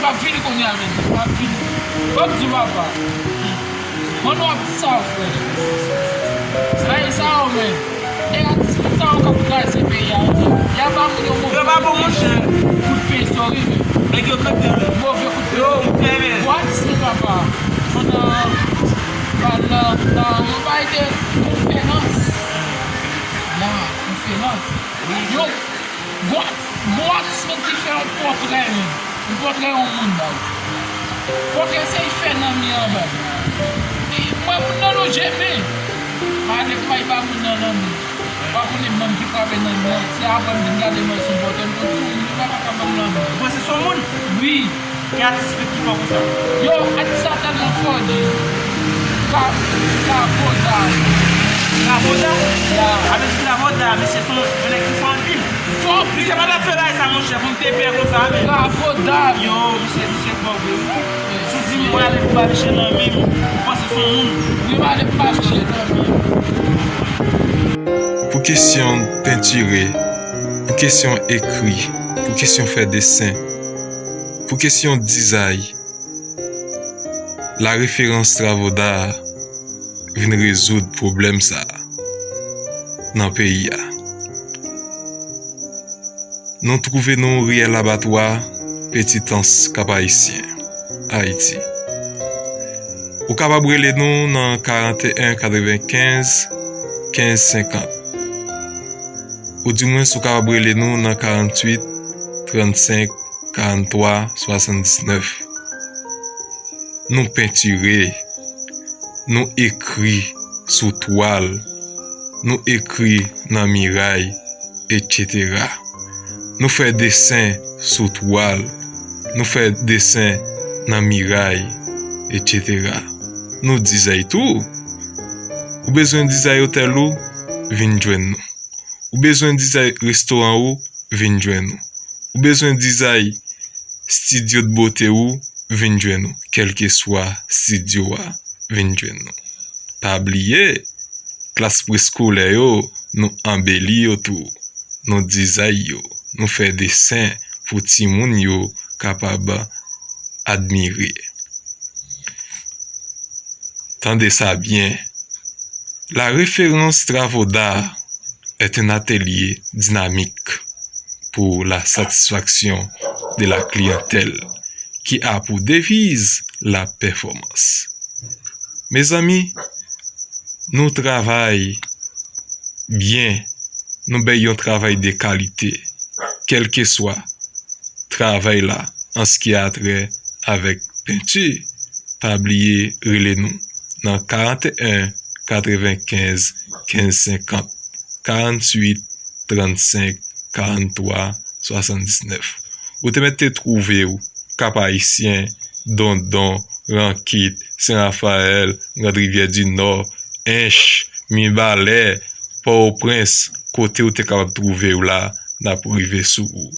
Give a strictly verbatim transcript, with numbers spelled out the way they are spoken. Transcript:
W ap vini kounye a menm. W ap vini. Fò m di w, papa. Mwen, w ap di sa, frè. Sa e sa yo menm. E atis moun sa yo k ap kraze peyi a, yo. Y ap ba moun yo move kout pye sou yo, wi, men. Nèg yo kanpe, wi. Move kout pye. Yo, m fè byen. Bon, atis moun, papa. Pandan, pandan, nan, yon bagay de konferans. Ya, konferans. Wi. Yo, Gwo atis, gwo atis menm ki fè yon pòtrè menm. Yon pòtrè yon moun bay. Pòtrè se li fè nan mi an bay. Li, mwen moun nan lonje men. M ale pou m al ba moun nan nan mi. Ou pa konnen moun ki frape nan mi an. Se apre m vin gade mwen sou pòtrè m konn sou moun. Li pa ka ban m nan mi. Ou panse se yon moun? Wi. Ki atis ki fò konsa? Yo, atis la tèlman fò, G. Ka, Kavoda. Kavoda? Ya. Avè di Kavoda, mesye se yon nèg ki fò anpil. Fò anpil. Misye pa t ap fè bagay sa, monchè, pou m te pè konsa, men. Kavoda. Yo, misye, misye fò vre, wi. Si w di m mwen ale pou ba misye nan men m, ou panse se yon moun? Wi, m ale pou ba misye nan men m. Pou kesyon pentire, pou kesyon ekri, pou kesyon fè desen, pou kesyon dizay, la referans Travada vin rezoud pwoblèm sa a nan peyi a. Nou twouve nou riyèl abatwa, Petitans, Kap Ayisyen, Ayiti. Ou kapab rele nou nan karanteyen katrevenkenz kenz senkant. Oudimwens, ou kapab rele nou nan karanntuit trannsenk karanntwa swasanndiznèf. Nou pentire, nou ekri sou twal, nou ekri nan miray, etsetera. Nou fè desen sou twal, nou fè desen nan miray, etsetera. Nou dizay tou. Ou bezwen dizay otèl ou? Vin jwenn nou. Ou bezwen dizay restoran ou? Vin jwenn nou. Ou bezwen dizay estidyo de bote ou? Vin jwenn nou. Kèlkeswa estidyo a, vin jwenn nou. Pa bliye, klas preskolè yo, nou anbeli yo tou. Nou dizay yo. Nou fè desen pou timoun yo kapab admire. Tande sa byen. La référence Travaux d'art est un atelier dynamique pour la satisfaction de la clientèle qui a pour devise la performance. Mezanmi, nou travay byen, nou bay yon travay de kalite, kèlkeswa travay la an sa ki a trè avèk penti. Pa bliye rele nou nan karanteyen katrevenkenz kenz senkant, karanntuit trannsenk karanntwa swasanndiznèf. Ou te mèt te twouve w Kap Ayisyen, Dondon, Rankit, Sen Rafayèl, Grande Rivière du Nord, Ench, Mibalè, Pòtoprens, kote ou te kapab twouve w la, n ap rive sou ou.